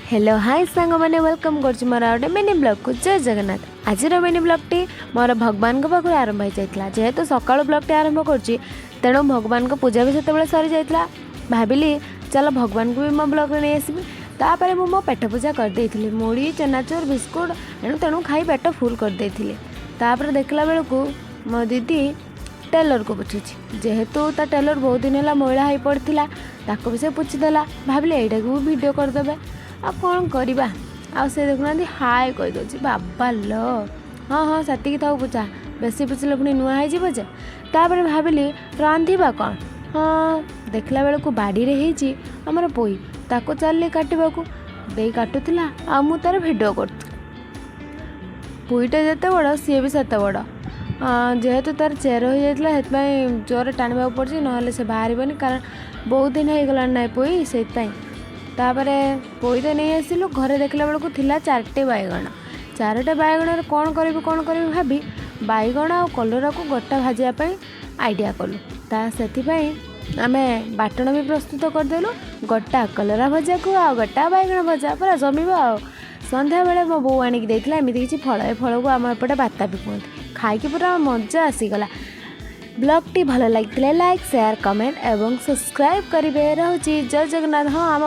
Hello, high ସାଙ୍ଗମାନେ, welcome କରୁଛି ମୋର ଆଉ ଗୋଟେ ମିନି ବ୍ଲଗ୍କୁ। ଜୟ ଜଗନ୍ନାଥ। ଆଜିର ମିନି ବ୍ଲଗ୍ଟି ମୋର ଭଗବାନଙ୍କ ପାଖରୁ ଆରମ୍ଭ ହେଇଯାଇଥିଲା। ଯେହେତୁ ସକାଳୁ ବ୍ଲଗ୍ଟି ଆରମ୍ଭ କରୁଛି, ତେଣୁ ଭଗବାନଙ୍କ ପୂଜା ବି ସେତେବେଳେ ସରିଯାଇଥିଲା। ଭାବିଲି, ଚାଲ ଭଗବାନଙ୍କୁ ବି ମୋ ବ୍ଲଗ୍ରେ ନେଇ ଆସିବି। ତାପରେ ମୁଁ ମୋ ପେଟ ପୂଜା କରିଦେଇଥିଲି। ମୁଢ଼ି, ଚେନାଚୁର, ବିସ୍କୁଟ ଏଣୁ ତେଣୁ ଖାଇ ପେଟ ଫୁଲ୍ କରିଦେଇଥିଲି। ତାପରେ ଦେଖିଲା ବେଳକୁ ମୋ ଦିଦି ଟେଲରକୁ ପୋଛୁଛି। ଯେହେତୁ ତା ଟେଲର ବହୁତ ଦିନ ହେଲା ମଇଳା ହେଇ ପଡ଼ିଥିଲା, ତାକୁ ବି ସେ ପୋଛିଦେଲା। ଭାବିଲି, ଏଇଟାକୁ ବି ଭିଡ଼ିଓ କରିଦେବେ, ଆଉ କ'ଣ କରିବା? ଆଉ ସେ ଦେଖୁନାହାନ୍ତି, ହାଏ କହିଦେଉଛି। ବାବା ଲୋ! ହଁ, ସେତିକି ଥାଉ ପୂଜା, ବେଶୀ ପୁଛିଲେ ପୁଣି ନୂଆ ହେଇଯିବ ଯେ। ତାପରେ ଭାବିଲି, ରାନ୍ଧିବା କ'ଣ? ହଁ, ଦେଖିଲା ବେଳକୁ ବାଡ଼ିରେ ହେଇଛି ଆମର ପୋଇ। ତାକୁ ଚାଲିଲି କାଟିବାକୁ। ଦେଇ କାଟୁଥିଲା ଆଉ ମୁଁ ତା'ର ଭିଡ଼ିଓ କରୁଥିଲି। ପୋଇଟା ଯେତେ ବଡ଼, ସିଏ ବି ସେତେ ବଡ଼। ଯେହେତୁ ତା'ର ଚେର ହେଇଯାଇଥିଲା, ସେଥିପାଇଁ ଜୋରରେ ଟାଣିବାକୁ ପଡ଼ୁଛି, ନହେଲେ ସେ ବାହାରିବନି, କାରଣ ବହୁତ ଦିନ ହେଇଗଲାଣି ନାଇଁ ପୋଇ, ସେଇଥିପାଇଁ। ତାପରେ ପୋଇ ତ ନେଇ ଆସିଲୁ ଘରେ। ଦେଖିଲା ବେଳକୁ ଥିଲା ଚାରିଟି ବାଇଗଣ। ଚାରୋଟି ବାଇଗଣରେ କ'ଣ କରିବି, କ'ଣ କରିବି ଭାବି ବାଇଗଣ ଆଉ କଲରାକୁ ଗୋଟା ଭାଜିବା ପାଇଁ ଆଇଡ଼ିଆ କଲୁ। ତା ସେଥିପାଇଁ ଆମେ ବାଟଣ ବି ପ୍ରସ୍ତୁତ କରିଦେଲୁ। ଗୋଟା କଲରା ଭଜାକୁ ଆଉ ଗୋଟା ବାଇଗଣ ଭଜା ପୁରା ଜମିବ। ଆଉ ସନ୍ଧ୍ୟାବେଳେ ମୋ ବୋଉ ଆଣିକି ଦେଇଥିଲା ଏମିତି କିଛି ଫଳ। ଏ ଫଳକୁ ଆମ ଏପଟେ ବାତାପି କୁହନ୍ତି। ଖାଇକି ପୁରା ମଜା ଆସିଗଲା। ବ୍ଲଗ୍ଟି ଭଲ ଲାଗିଥିଲେ ଲାଇକ୍, ସେୟାର, କମେଣ୍ଟ ଏବଂ ସବସ୍କ୍ରାଇବ୍ କରିବେ। ରହୁଛି, ଜୟ ଜଗନ୍ନାଥ। ହଁ, ଆମ